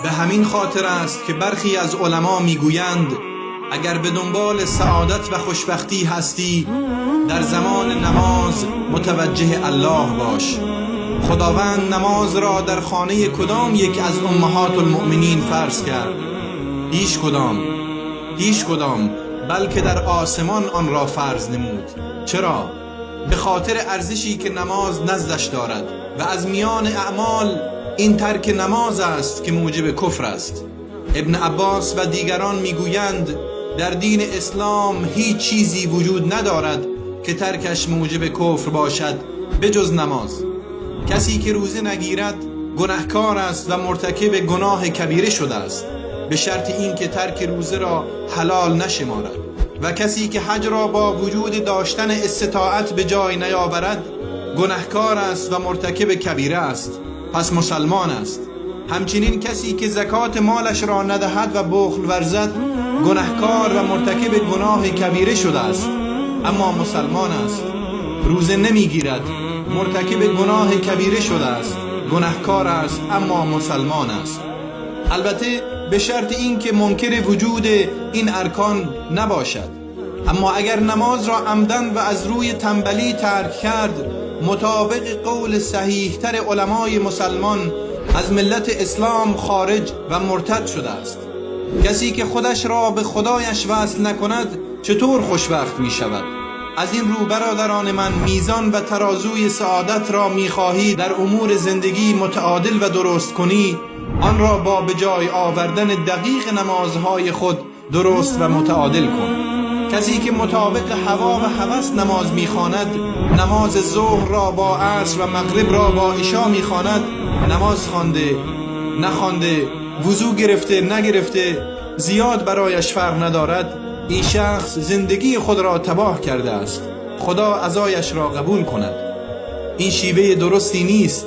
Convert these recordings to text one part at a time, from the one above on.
به همین خاطر است که برخی از علما میگویند اگر به دنبال سعادت و خوشبختی هستی، در زمان نماز متوجه الله باش. خداوند نماز را در خانه کدام یک از امهات المؤمنین فرض کرد؟ هیچ کدام، هیچ کدام، بلکه در آسمان آن را فرض نمود. چرا؟ به خاطر ارزشی که نماز نزدش دارد و از میان اعمال این ترک نماز است که موجب کفر است. ابن عباس و دیگران میگویند در دین اسلام هیچ چیزی وجود ندارد که ترکش موجب کفر باشد بجز نماز. کسی که روزه نگیرد گناهکار است و مرتکب گناه کبیره شده است، به شرط اینکه ترک روزه را حلال نشمارد. و کسی که حج را با وجود داشتن استطاعت به جای نیاورد گناهکار است و مرتکب کبیره است، پس مسلمان است. همچنین کسی که زکات مالش را ندهد و بخل ورزد گناهکار و مرتکب گناه کبیره شده است، اما مسلمان است. روزه نمیگیرد، مرتکب گناه کبیره شده است، گناهکار است، اما مسلمان است. البته به شرط اینکه منکر وجود این ارکان نباشد. اما اگر نماز را عمدن و از روی تنبلی ترک کرد، مطابق قول صحیح تر علمای مسلمان از ملت اسلام خارج و مرتد شده است. کسی که خودش را به خدایش وصل نکند چطور خوشبخت می شود؟ از این رو برادران من، میزان و ترازوی سعادت را می خواهی در امور زندگی متعادل و درست کنی، آن را با به جای آوردن دقیق نمازهای خود درست و متعادل کن. کسی که مطابق هوا و هوس نماز میخواند، نماز ظهر را با عصر و مغرب را با عشا میخواند، نماز خوانده نخوانده، وضو گرفته نگرفته، زیاد برایش فرق ندارد. این شخص زندگی خود را تباه کرده است. خدا عزایش را قبول کند. این شیوه درستی نیست.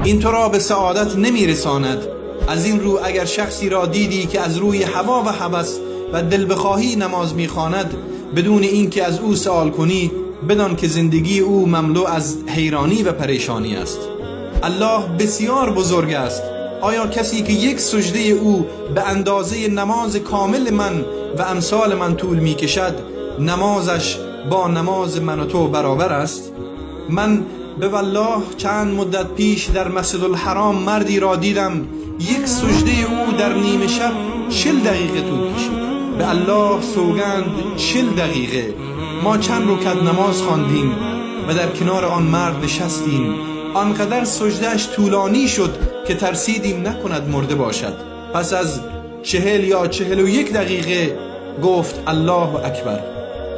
این تو را به سعادت نمیرساند. از این رو اگر شخصی را دیدی که از روی هوا و هوس و دل بخواهی نماز میخواند، بدون اینکه از او سوال کنی، بدان که زندگی او مملو از حیرانی و پریشانی است. الله بسیار بزرگ است. آیا کسی که یک سجده او به اندازه نماز کامل من و امثال من طول میکشد، نمازش با نماز من و تو برابر است؟ من به والله چند مدت پیش در مسجد الحرام مردی را دیدم، یک سجده او در نیمه شب 40 دقیقه طول کشید. به الله سوگند 40 دقیقه. ما چند رکعت نماز خواندیم و در کنار آن مرد نشستیم. آنقدر سجدهش طولانی شد که ترسیدیم نکند مرده باشد. پس از 40 یا 41 دقیقه گفت الله اکبر.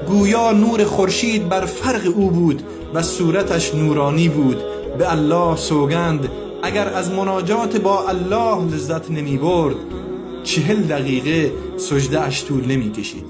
گویا نور خورشید بر فرق او بود و صورتش نورانی بود. به الله سوگند اگر از مناجات با الله لذت نمی برد، 40 دقیقه سجده اش طول نمی کشید.